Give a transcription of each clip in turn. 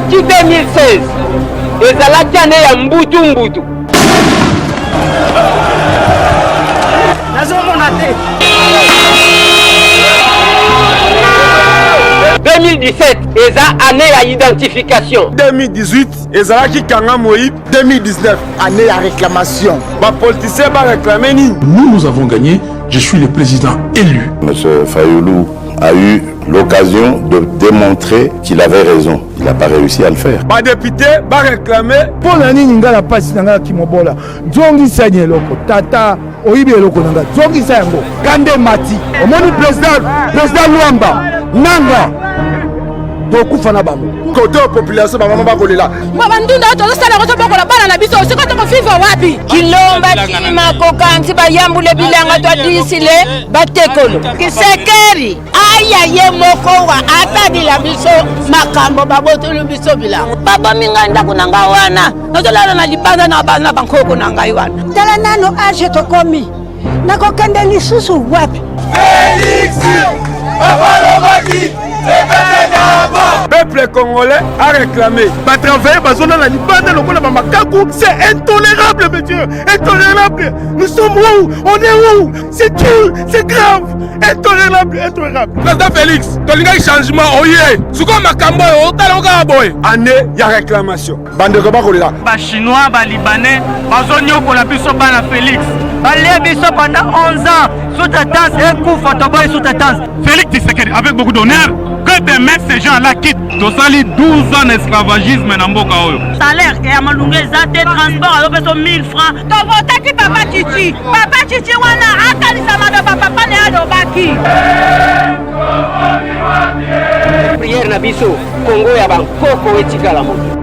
Tobetaki 2016 ezalaki ane ya mbutu mbutu. Nazomona te. 2017 eza année ya identification. 2018 ezalaki kanga moyi. 2019 année ya réclamation. Bapoliticien baréclame nini? Nous, nous avons gagné. Je suis le président élu. Monsieur Fayulu a eu l'occasion de démontrer qu'il avait raison. Il n'a pas réussi à le faire. Badepute baréclame mpo na nini ngai na mpasi na ngai na kimobola? Zongisa ni eloko tata oyibi eloko na ngai, zongisa yango. Kande mati omoni président Lwamba nanga tokufa na bango. Kote oyo population, bamama bakolela. Bandunda oyo tozosala yango, tobokola bana na biso, sikoyo tokovivre wapi? Kilomba tima kokanzi bayambule bilanga twadisile batekolo kisekeri aya ye moko wa atalila biso makambo babotoli biso bilanga, babomi ngai ndako na ngai wana, nazolala na libanda na bana bankoko na ngai wana. Tala nano age tokomi, nakokende lisusu wapi? Peuple congolais a réclamé. Batravaille bazolala libanda lokola bamakaku. C'est intolérable, monsieur, intolérable. Nous sommes où? On est où? C'est dur, c'est grave, intolérable, intolérable. Président Félix, tolingaki changement, oye sikoyo makambo oyo otalango kaka boye. Année ya réclamation, bandeko bakolela. Bachinois, balibanais bazonyokola biso bana Félix. Balia biso pendant 11 ans, sous-traitance ekufa, toboyi sous-traitance. Félix Tshisekedi, avec beaucoup d'honneur, que demain ces gens-là quittent. Tosali 12 ans d'esclavagisme na mboka oyo. Salaire ya malunga eza te, transport azopesa 1000 francs. Tovotaki papa Chichi, papa Chichi wana akanisa maloba papa na ye alobaki. Prière na biso, Kongo ya bankoko etikala moto.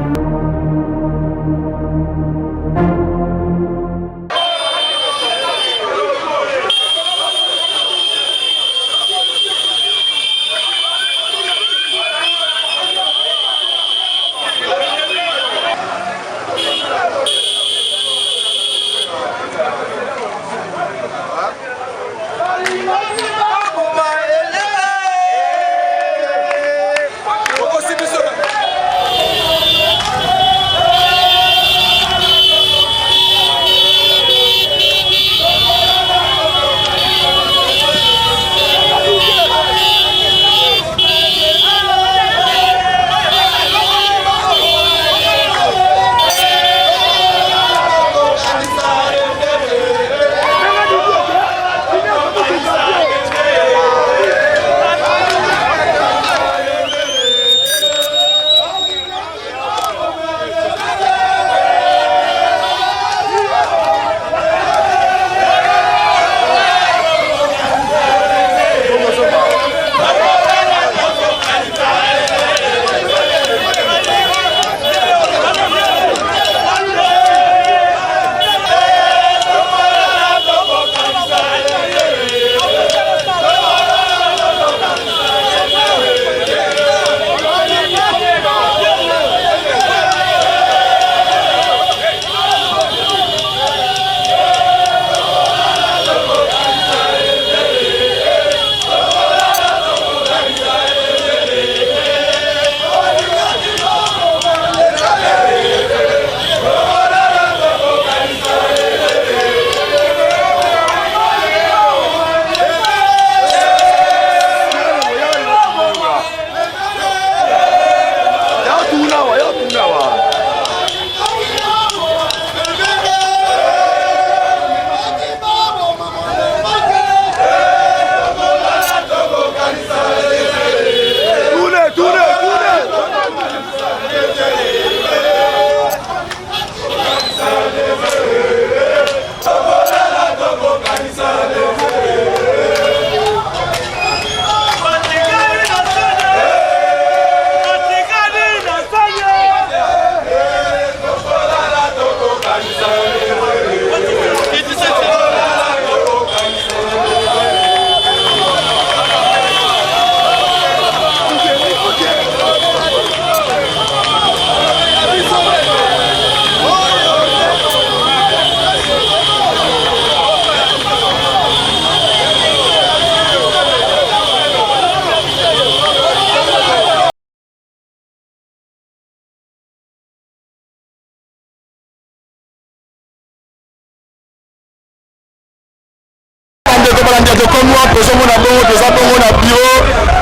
Balandi ya Tokomi Wapi, ozomona bongo toza bongo na bureau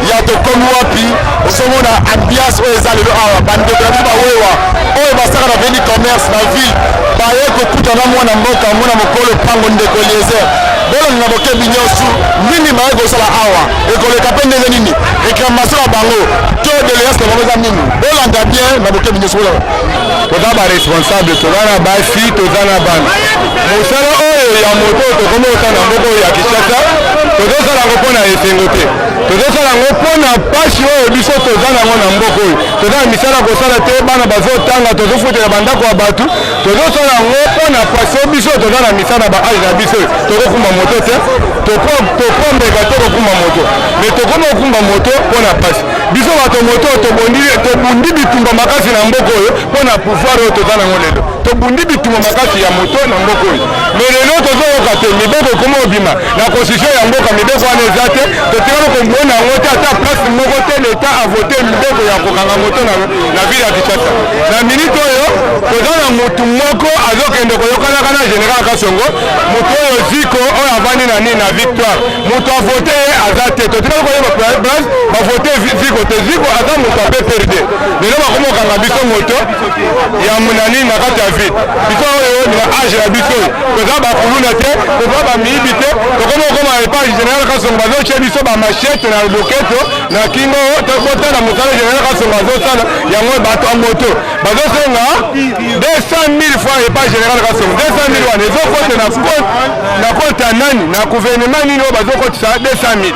ya Tokomi Wapi. Ozomona ambiance oyo eza lelo awa, bandeko na biso bawewa oyo basaka na veni commerce na ville baye kokuta na mwana mboka, mwana mokolo pango, ndeko Eliezer. Bolongi na bokebi nyonso nini baye kosala awa, ekoleka mpe ndenge nini, réclamation na bango to doléance na bango eza nini? Bolanda bien na bokebi nyonso, bolanda. Toza baresponsable, toza na basi, toza na bana. Mosala oyo ya moto tokomi kosala na mboka oyo ya Kinshasa, tozosala yango mpo na esengo te, tozosala yango mpo na mpasi oyo biso toza nango na mboka oyo. Toza na misala kosala te, bana bazotanga, tozofutela bandako ya bato. Tozosala yango mpo na mpasi oyo biso toza na misala. Ba âge na biso oyo, tokokumba moto te, tokombeka te kokumba moto, mais tokomi kokumba moto mpo na mpasi. Biso bato moto tobundi bitumba makasi na mboka oyo mpo na pouvoir oyo toza nango lelo. Tobundi bitumba makasi ya moto na mboka oyo, mais lelo tozoyoka te. Mibeko ekoma obima na constitution ya mboka, mibeko wana eza te, totikali komona yango te, ata place moko te leta avote mibeko ya kokanga moto na ville ya Kinshasa. Na minute oyo toza na motu moko azokende koyokanaka na général Kasongo, motu oyo Ziko oyo avandi na nini, na Victoire. Moto avote ye aza te, totikali koyeba place bavote Ziko te. Ziko aza moto ya PPRD. Lelo bakoma kokanga biso moto ya na nini, na kati ya ville. Biso oyo na âge na biso oyo, toza bakuluna te, toza bamiyibi te. Tokomi kokoma epai général Kasongo, bazotie biso bamachete na loketo, na kingo. Botala mosala général Kasongo azosala yango. Bato ya moto bazosenga 200 000 francs epai général Kasongo. 200 000 wana ezokota na compte ya nani, na gouvernement nini oyo bazokotisa 200 000?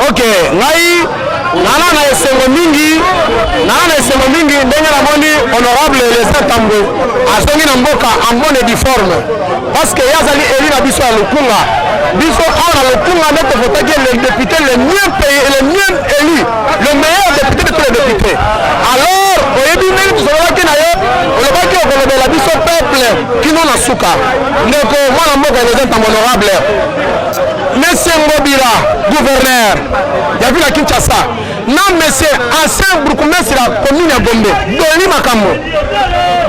Ok, ngai nana na esengo mingi, nana na esengo mingi ndenge namoni honorable Eliezer Tambwe azongi na mboka en bonne et due forme, parce que ye azali élu na biso ya Lukunga. Biso awa na Lukunga nde tovotaki le député le mieux payé, le mieux élu, le meilleur député de tous les députés. Alors oyebi ndenge tosololaki na yo, olobaki okolobela biso peuple kino na suka. Ndeko mwana mboka Eliezer Tambwe, honorable monsieur Ngobila, gouverneur ya ville ya Kinshasa, na monsieur ancien bourgmestre ya commune ya Gombe, Doli Makambo,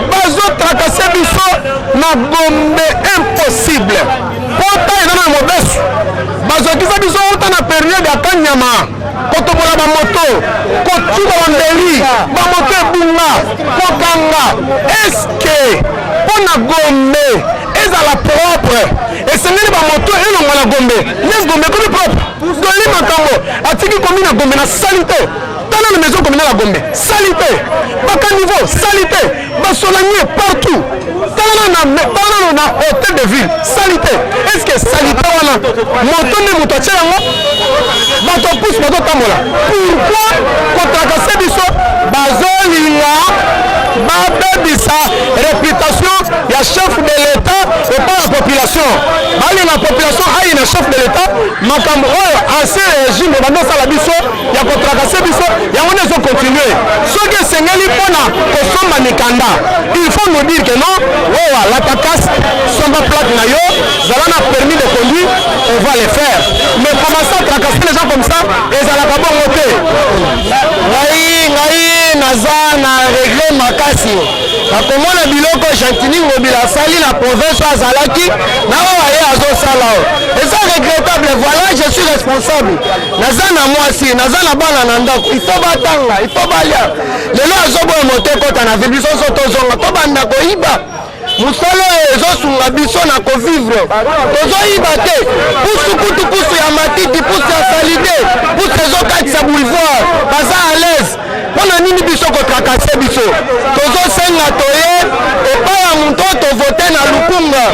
bazotracasser biso na Gombe impossible. Pota eza na mobesu, bazokisa biso uta na période ya Kanyama, kotobola bamoto, kotuba bambeli, bamoto ebunga, kokanga. Eske mpo na Gombe ezala propre, esengeli bamoto elongwa na Gombe nde Gombe ekomi propre? Doli Makambo atiki komi na Gombe na saleté. Tala na maison communale ya Gombe, saleté, bacaniveaux saleté, basolanier partout. Tala nano na hôtel de ville, saleté. Est ce que saleté wana, moto nde moto atia yango? Bato pousse bazotambola, pourquoi kotracasser biso? Bazolinga babebisa réputation ya chef de l'État epai ya population. Balinga population ayi na chef de l'État. Makambo oyo ancien régime ebandi osala biso ya kotracasser biso, yango nde ezocontinue. Soki esengeli mpona kosomba mikanda, il faut nous dire que non, wewa lata casque, somba plaque na yo, zala na permis de conduire, on va le faire. Mais commencer à tracasser les gens comme ça, ezalaka bongo te. Ngai naza na regret makasi nakomona biloko Gentini Ngobila asali na province oyo azalaki na oyo aye azosala oyo, eza regrettable. Voilà, je suis responsable, naza na mwasi, naza na bana na ndako, il faut batanga, il faut balia. Lelo azoboya moto ekɔta na ville, biso so tozonga tobanda koyiba. Mosala oyo ezosunga biso na kovivre, tozoyiba te. Pusu kutu, pusu ya matiti, pusu ya saleté, pusu ezokatisa boulevard, baza à l'aise. Mpo na nini biso kotracasser biso? Tozosenga toye epai ya moto oyo tovote na Lukunga.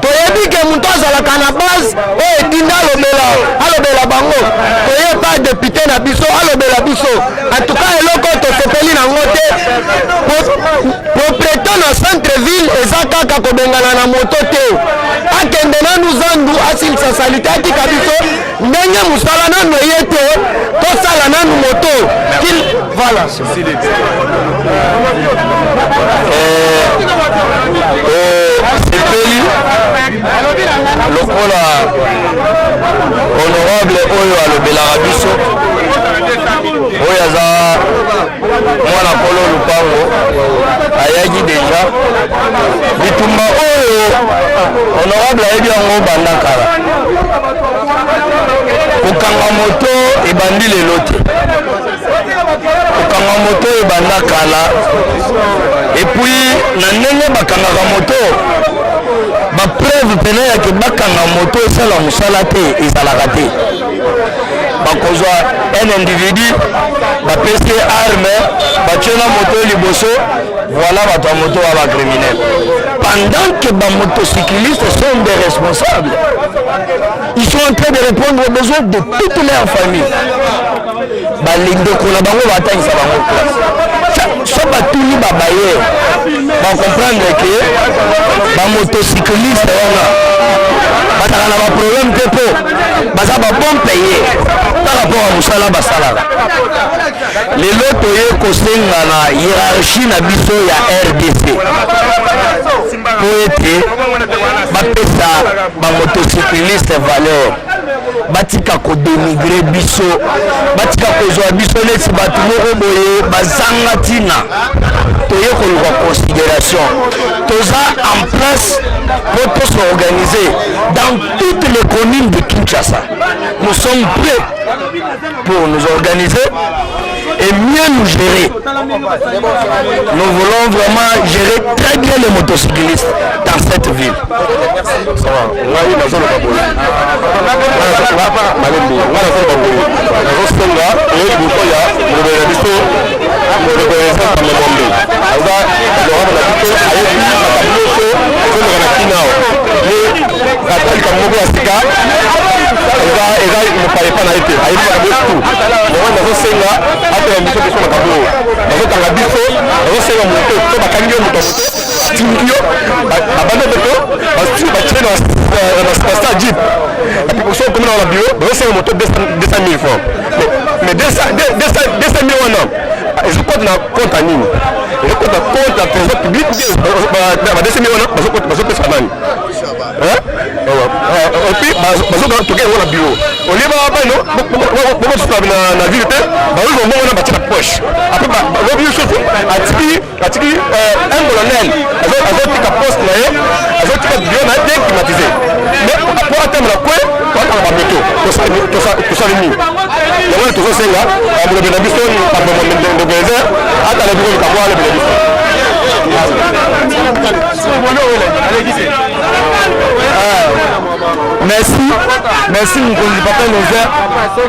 Toyebi ke moto azalaka na base oyo etinda alobela bango. Toye epai député na biso alobela biso. En tout cas, eloko oyo tosepeli nango te, propreté na centre ville eza kaka kobengana na moto te. Akende nanu zandu, asilisa saleté, atika biso ndenge mosala nanu eye te, tosala nanu moto. Voilà. Tosepeli lokola honorable oyo alobelaka biso, oyo aza mwana kolo lupango. Ayaki deja bitumba oyo, honorable ayebi yango banda kala. Kokanga moto ebandi lelo te, kokanga moto ebanda kala. Et puis na ndenge bakangaka moto, bapreuve pene yake bakanga moto esala mosala te, ezalaka te. Bakozwa un individu, bapesi ye arme, batie na moto liboso, voilà, bato ya moto wa bacriminel, pendant que bamotocyclistes sont des responsables, ils sont en train de répondre aux besoins de toute leur famille. Balindeko na bango, batangisa bango classe. So batuni babailleur, bacomprendre ke bamotocycliste wana bazalaka na baproblème te, mpo baza babon payé par rapport ya mosala basalaka. Lelo toye kosenga na hiérarchie na biso ya RDC mpo ete bapesa bamotocycliste valeur, batika kodénigrer biso, batika kozwa biso neti bato moko boye bazanga ntina. Toye koluka considération. Toza en place mpo tos'organiser dans toutes les communes de Kinshasa. Nous sommes prêts pour nous organiser et mieux nous gérer. Nous voulons vraiment gérer très bien les motocyclistes dans cette ville. Ngai nazoloba boye, malembe. Ngai nazoloba boye, nazosenga oyo liboso ya molobeli na biso, molobeli eza Tambwe, aza honorable na biso, ayebi makambo nyonso ezoleka na kina awa. Ye ata likambo moko ya sika eza mopaya epa na ye te, ayebi makambo nyonso tu. Yango nazosenga atela biso biso makambo oyo bazokanga biso. Nazosenga moto to bakangi yo, moto atindi yo, babandi moto basusu batie na sa jeep, so okomi na bureau, bazosenga moto 200 000 francs. Mais 200 000 wana ezokota na compte ya nini? Ezokota compte ya trésor public? Ba 200 000 wana bazopesa nani? Et puis bazoka toke yango na bureau, olie bano bokosuka na ville te, bazozwa mbongo wana batie na poche. Après lobi lisusu atiki un colonel azotika poste na ye, azotika bureau na ye bien climatisé, mais po atambola kwe toatanga bamoto. Tosali nini? Yango wana tozosenga molobi na biso ndeko atala biso likambo alobela biso. Merci, merci mokonzi papa Eliezer.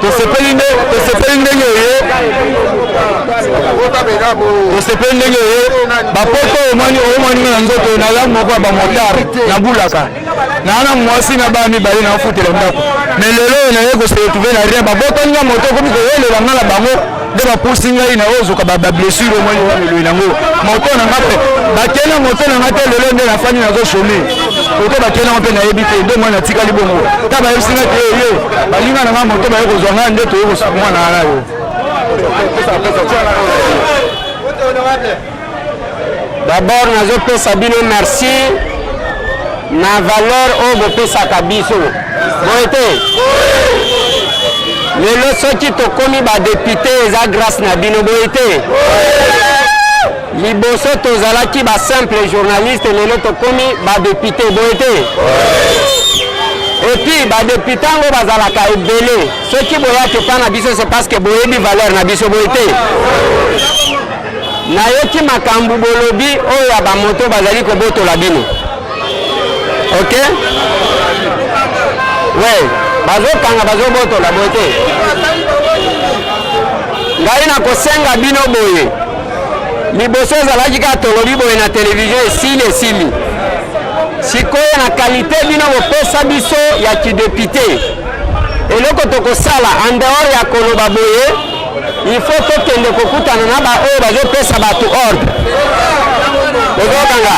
Tosepeli nde, tosepeli ndenge oye, tosepeli ndenge oye. Bapoto omwani, omwani nga na nzoto naza moko ya bamotard, nabulaka naa na mwasi na bana mibale, nafutela ndako. Mais lelo oyo naye kose retrouver na rien, babotoli nga moto, okomi koyelela nga na bango nde bapusi ngai na ozoka bablessure. Omoni wana eloi nango moto na nga mpe bakei na moto na nga te. Lelo nde nafandi, nazochômer. Koto bakei nango mpe nayebi te nde mwana natikali bongo. Ta bayebisi nga te ye balinga na nga moto, baye kozwa nga nde toye mwana na yo. D'abord nazopesa bino merci na valeur oyo bopesaka biso. Boye te, lelo soki tokomi badéputé, eza grâce na bino. Boye te, liboso tozalaki basimple journaliste, lelo tokomi badéputé. Boye te? Et puis badéputé yango bazalaka ebele. Soki boyaki epa na biso, c'est parce que boyebi valeur na biso. Boye te? Nayoki makambo bolobi oyo ya bamoto bazali kobotola bino. Ok, we bazokanga, bazobotola. Boye te? Ngai nakosenga bino boye: liboso ezalaki kaka tolobi boye na televizio, esili, esili. Sikoyo na qualité bino bopesa biso ya kidéputé, eloko tokosala en dehors ya koloba boye, il faut tokende kokutana na baoyo bazopesa bato ordre. Bozokanga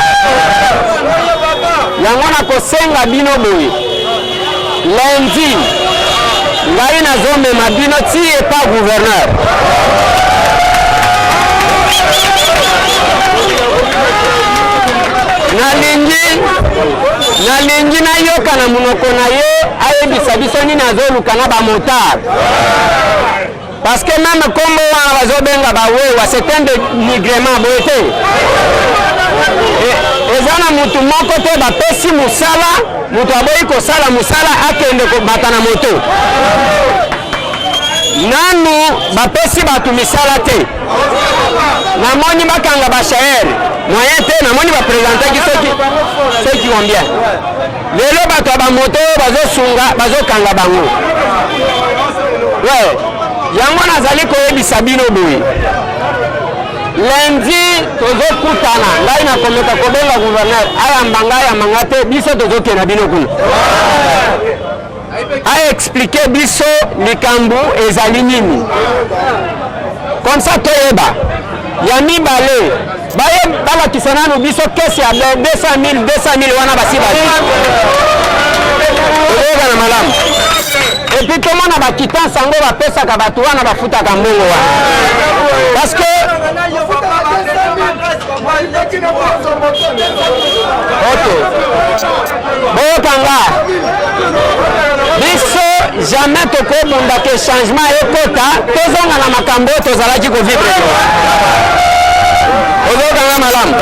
yango. Nakosenga bino boye: lundi ngai nazomema bino ti epa gouverneur. Nalingi nayoka na monoko na ye, ayebisa biso nini azoluka na bamotard. Parce que meme kombo wana bazobenga bawewa, c'est un dénigrement, boye te? Eza na mutu moko te bapesi mosala, moto aboyi kosala mosala akende kobata na moto. Nanu bapesi bato misala te. Namoni bakanga bashaere moyen te, namoni bapresentaki soki soki combien. Lelo bato ya bamoto oyo bazosunga bazokanga bango. We, yango nazali koyebisa bino boye, lundi tozokutana, ngai nakomeka kobenga gouverneur ayamba ngai, ayamba ngai te, biso tozokenda bino kuna aexplike biso likambo ezali nini, comme ça toyeba. Ya mibale, baye balakisa nanu biso kesi ya 200 000 200 000 wana basi bazwi, tokoyokana malamu. Epuis tomona bakitanse yango bapesaka bato wana bafutaka mbongo wana, parce que ok, boyoka nga, biso jamais tokobunda ke changement ekota, tozonga na makambo oyo tozalaki kovivre. Ozoyoka nga malamu?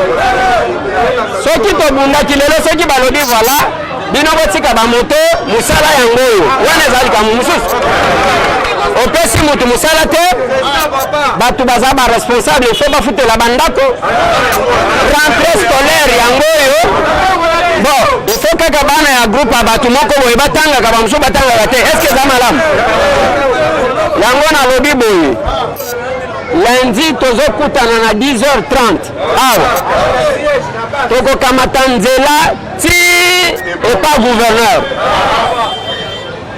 Soki tobundaki lelo, soki balobi voilà, bino botika bamoto, mosala yango oyo wana eza likambo mosusu. Opesi motu mosala te, bato baza baresponsable, il faut bafutela bandako, rentrée scolaire yango oyo. Bon, il faut kaka bana ya groupe ya bato moko boye batangaka, bamosusu batangaka te. Est ce que eza malamu? Yango nalobi boye, lundi tozokutana na 10h30 awa, tokokamata nzela ti epa gouverneur,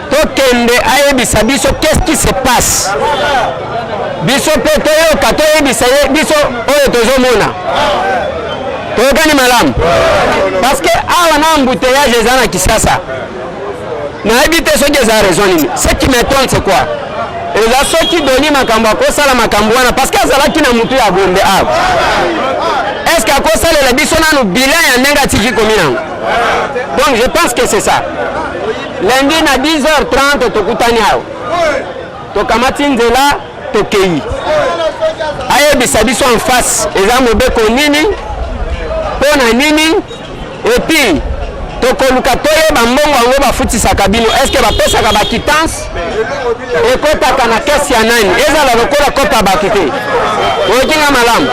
tokende ayebisa biso qu'est-ce qui se passe, biso mpe toyoka, toyebisa ye biso oyo tozomona. Toyokani malamu? Parce que awa na embouteillage eza na Kisasa, nayebi te soki eza raison nini. Ce qui m'étonne, c'est quoi? Eza soki doni makambo akosala makambo wana, parce que azalaki na mutu ya Gombe awa, est ce que akosalela biso nanu bilan ya ndenge atiki komi nango? Donc je pense que c'est ça. Lundi na 10h30 tokutani awa, tokamati nzela, tokei ayebisa biso en face eza mobeko nini, mpo na nini. Epuis tokoluka toyeba mbongo yango bafutisaka bino, est ce que bapesaka baquittance, ekotaka na kesi ya nani? Ezala lokola kopa bato te. Oyoki nga malamu?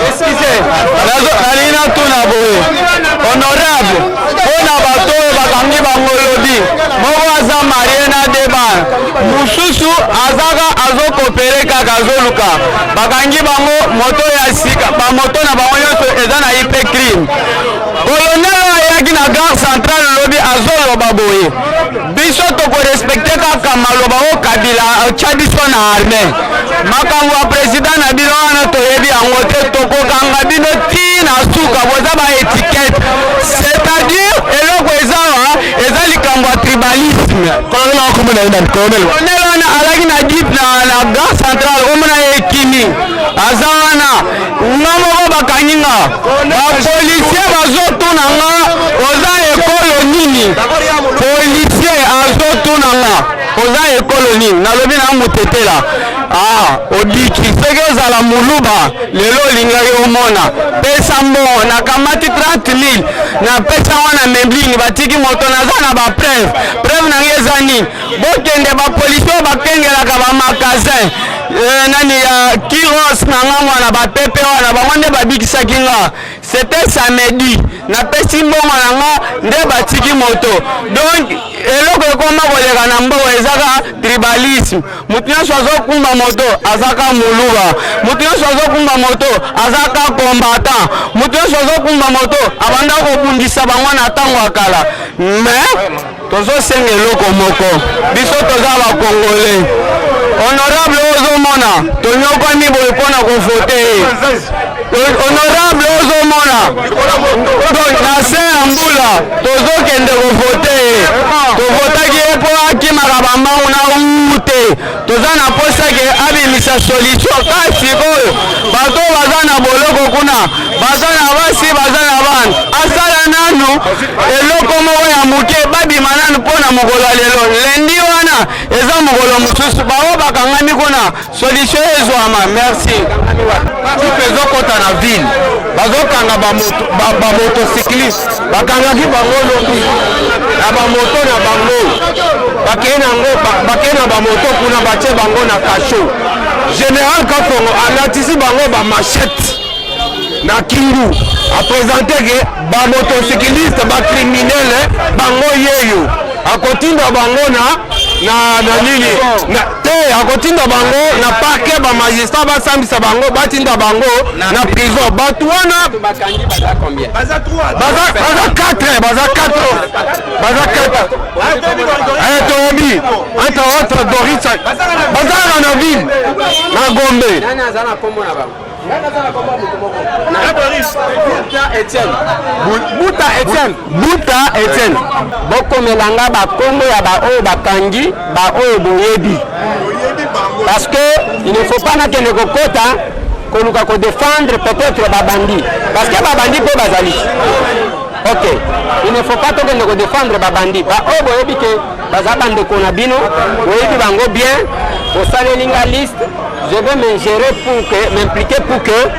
Excuse, nalingi natuna boye, honorable, mpo na bato oyo bakangi bango lobi, moko aza marie na de bana, mosusu azaka azokopere kaka azoluka, bakangi bango moto ya sika, bamoto na bango nyonso eza na IP crime. Colonel oyo ayaki na gare centrale lobi azoloba boye, biso tokorespecte kaka maloba oyo Kabila atya biso na armée. Makambo ya president na bino wana toyebi yango te, tokokanga bino ti na suka, boza ba étiquette. C'est-à-dire eloko eza wa eza likambo ya tribalisme. Colonel wana kombo na ye nani? Colonel Colonel wana alaki na jeep na gare centrale, kombo na ye ekimi, aza wana. Nga moko bakangi nga, bapolisier bazotuna nga oza ekolo nini? Policier azotuna nga oza ekolo nini? Nalobi na mutetela. Ah, odiki soki ozala muluba lelo olingaki omona. Pesa mbongo, nakamati 30 000 napesa wana mebling, batiki moto, naza na bapreuve. Preuve na ngai eza nini? Bokende bapolisier oyo bakengelaka bamagasin nani ya Kiros na ngambo wana, bapepe wana, bango nde babikisaki nga. C'était samedi, napesi mbongo na nga nde batiki moto. Donc eloko ekoma koleka na mbongo ezaka tribalisme. Moto nyonso azokumba moto azaka moluba, moto nyonso azokumba moto azaka combattant, moto nyonso azokumba moto abanda kobundisa bango na ntango ya kala. Mais tozosenga eloko moko, biso toza bakongole. Honorable oyo ozomona tonyokwami boye mpo na kovote ye. Honorable oyo ozomona na se ya mbula tozokende kovote ye, tovotaki ye mpo akimaka bambangu na uu te. Toza na posa ke abimisa solution. Kasi sikoyo bato oyo baza na boloko kuna, baza na basi, baza na bana, asala nanu eloko moko ya moke, babima nanu mpo na mokolo ya lelo lendi wana eza mokolo mosusu baoyo bakangami kuna solution ezwama. Merci. Jeep ezokɔta na ville, bazokanga bamotocycliste. Bakangaki bango lobi na bamoto na bango, bakei nango, bakei na bamoto kuna, batie bango na cachot. Général Kasongo alatisi bango bamachettes na kingu, aprésenter ke bamotocycliste bacriminels bango yeyo, akotinda bango na nini na, te akotinda bango na parquet, bamagistrat basambisa bango, batinda bango na prison. Bato wana baza 4, baza 4, baza 4. Toyebi entre autres Doris, bazalaka na ville na Gombe. Buta Etienne, Buta Etienne. Bokomelanga bakombo ya baoyo bakangi, baoyo boyebi, parce que il ne faut pas nakende kokota koluka kodéfendre peut-être babandi, parce que babandi mpe bazali. Ok, il ne faut pas tokende kodéfendre babandi. Baoyo boyebi ke baza bandeko na bino, boyebi bango bien, bosaleli nga liste, je vais m'ingérer pour que m'impliquer pour que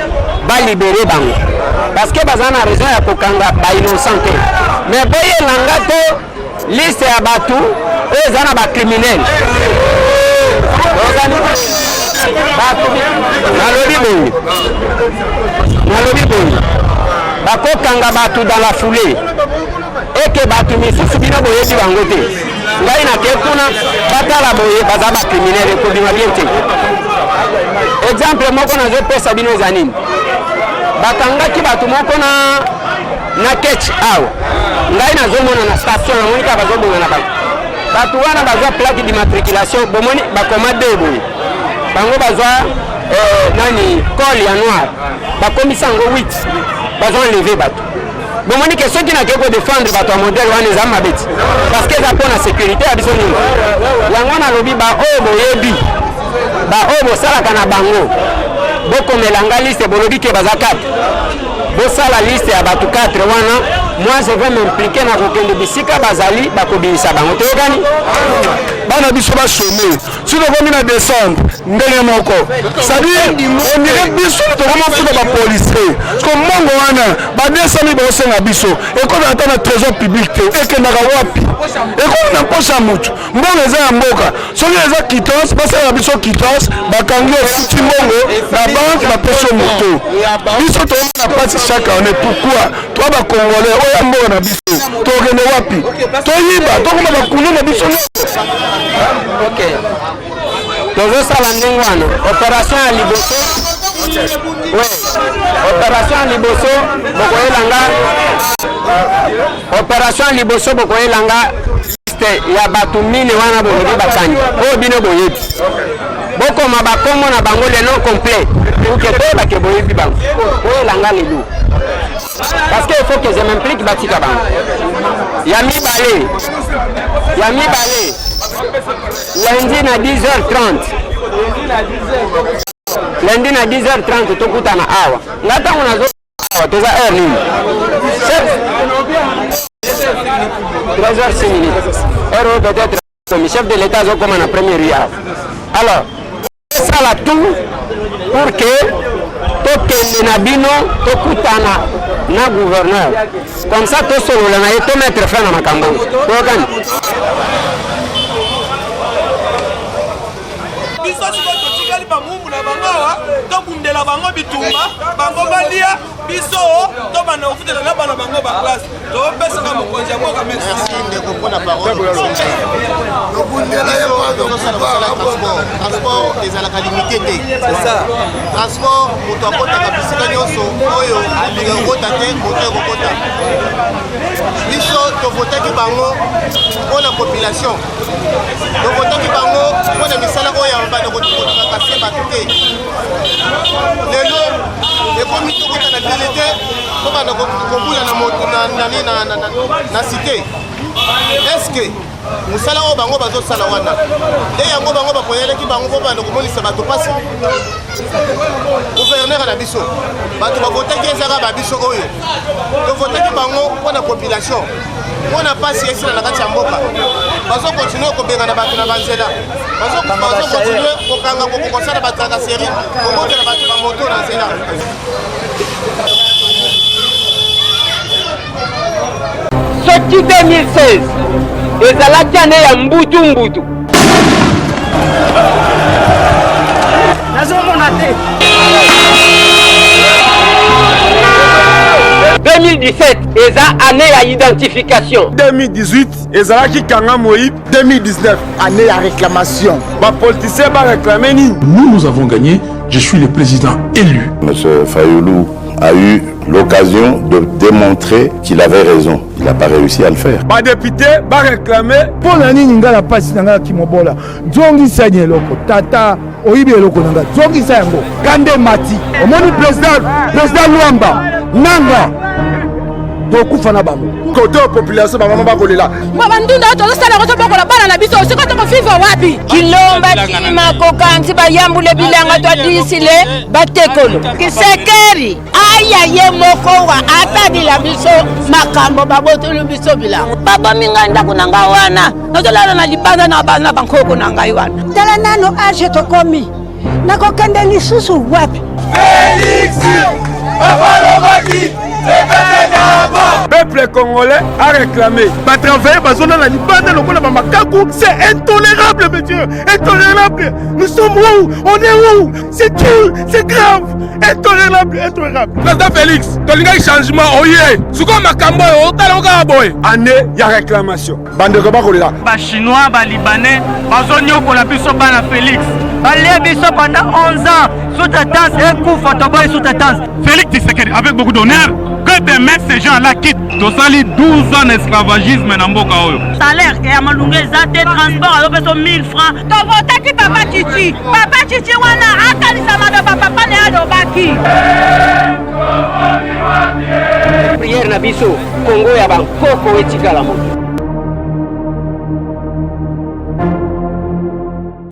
balibérer bango, parce que baza na raison ya kokanga bainnocent te. Mais boyelanga te liste ya bato oyo eza na bacriminel. Nalobi boye, nalobi boye, bakokanga bato dans la foulée eke bato misusu bino boyebi bango te. Ngai nake kuna, batala boye, baza bacriminel, ekobima bien te. Exemple moko nazopesa bino eza nini? Bakangaki bato moko na ketch awa. Ngai nazomona na station, namoni kaka bazobonga na bato. Bato wana bazwa plaque d'immatriculation, bomoni bakoma de boye, bango bazwa nani, col ya noir, bakomisa yango 8, bazwa enlever bato. Bomoni ke soki nakei kodéfendre bato ya modèle wana, eza mabe ti, parce que eza mpo na sécurité ya biso nini. Yango nalobi, baoyo boyebi, baoyo bosalaka na bango, bokomela nga liste. Bolobi ke baza 4, bosala liste ya bato 4 wana. Moi, je vais m'impliquer na kokende bisika bazali, bakobimisa bango. Toyokani? Bana biso bachômer. Soki tokomi na décembre, ndenge moko, c'est-à-dire on dirait biso tokoma futa bapolicier, parce que mbongo wana ba 200 000 baosenga biso ekomi ata na trésor public te. Ekendaka wapi? Ekomi na mposa ya motu. Mbongo eza ya mboka. Soki eza quittance, basalaka biso quittance, bakangi, ofuti mbongo na banque, bapesi yo moto. Biso toomona mpasi chaque année. Pourquoi toa bacongolais oyo ya mboka na biso tokende wapi? Toyiba, tokoma bakulu na biso nyonso. Ok, tozosala ndenge wana. Opération ya liboso, oui, opération ya liboso bokoyelanga, opération ya liboso bokoyelanga liste ya bato mine wana bolobi bakangi, oyo bino boyebi. Bokoma bakombo na bango, le nom complet, pour que toyebake boyebi bango. Boyelanga lelo, parce que il faut que je m'implique, batika bango. Ya mibale, ya mibale, lundi na 10h30, lundi na 10h30 tokutana awa. Nga ntango nazo awa, toza heure nini? 3h06 minutes. Heure oyo peut-être chef de l'État azokoma na première rue awa. Alors tosala tout pour que tokende na bino, tokutana na gouverneur, comme ça tosolola na ye, tomettre fin na makambo oyo. Toyokani? Biso sikoyo totikali bamumbu na bango awa, tobundela bango bitumba, bango balia, biso tobanda kofutela na bana bango baclasse. Topesaka mokonzi ya mboka merci. Ndeko, mpona parole, tozosala mosala transport. Transport ezalaka limité te. Transport, moto akotaka bisika nyonso oyo ekokota te, moto ekokota. Biso tovotaki bango mpona population, tovotaki bango mpona misala oyo ya banda kotracasser bato te. Lelo ekomi tokota na ville te, tobanda kobula na moto na cité. Est-ce mosala oyo bango bazosala wana nde yango bango bakoyelaki bango mpo banda komonisa bato mpasi? Gouverneur na biso, bato bavotaki ezaka babiso oyo tovotaki bango mpo na population, mpo na mpasi esila na kati ya mboka. Bazokontinue kobengana bato na banzela, bazokontinue kokanga, kosala batracasserie, kobotela bato bamoto na nzela. Soki 2016 ezalaki ane ya mbutu mbutu, nazomona te. 2017 eza année ya identification. 2018 ezalaki kanga moyibi. 2019 année ya réclamation. Bapoliticien baréclame nini? Nous, nous avons gagné. Je suis le président élu. Monsieur Fayoulou a eu l'occasion de démontrer qu'il avait raison. Il n'a pas réussi à le faire. Badepute baréclame. Mpo na nini ngai na mpasi na ngai ya kimobola? Zongisa ni eloko, tata oyibi eloko na ngai, zongisa yango. Kande mati omoni président Lwamba nanga tokufa na bango. Kote oyo population, bamama bakolela. Bandunda oyo tozosala yango, tobokola bana na biso, sikoyo tokovivre wapi? Kilomba tima kokanzi bayambule bilanga twadisile batekolo kisekeri aya ye moko wa atadila biso makambo babotoli biso bilanga. Babomi ngai ndako na ngai wana, nazolala na libanda na bana bankoko na ngai wana. Tala nano age tokomi, nakokende lisusu wapi? Félix abalobaki. Peuple congolais a réclamé. Batravaille bazolala libanda lokola bamakaku. C'est intolérable, monsieur, intolérable. Nous sommes où? On est où? C'est dur, c'est grave, intolérable, intolérable. Président Félix, tolingaki changement, oye sikoyo makambo oyo otala kaka boye. Année ya réclamation, bandeko bakolela. Bachinois, balibanais bazonyokola biso bana Félix. Balie biso pendant 11 ans, sous-traitance ekufa, toboyi sous-traitance. Félix Tshisekedi, avec beaucoup d'honneur, que demain ces gens-là quittent. Tosali 12 ans esclavagisme na mboka oyo. Salaire ya malunga eza te, transport azopesa 1000 francs. Tovotaki papa Chichi, papa Chichi wana akanisa maloba papa na ye alobaki. Priere na biso, Kongo ya bankoko etikala moto.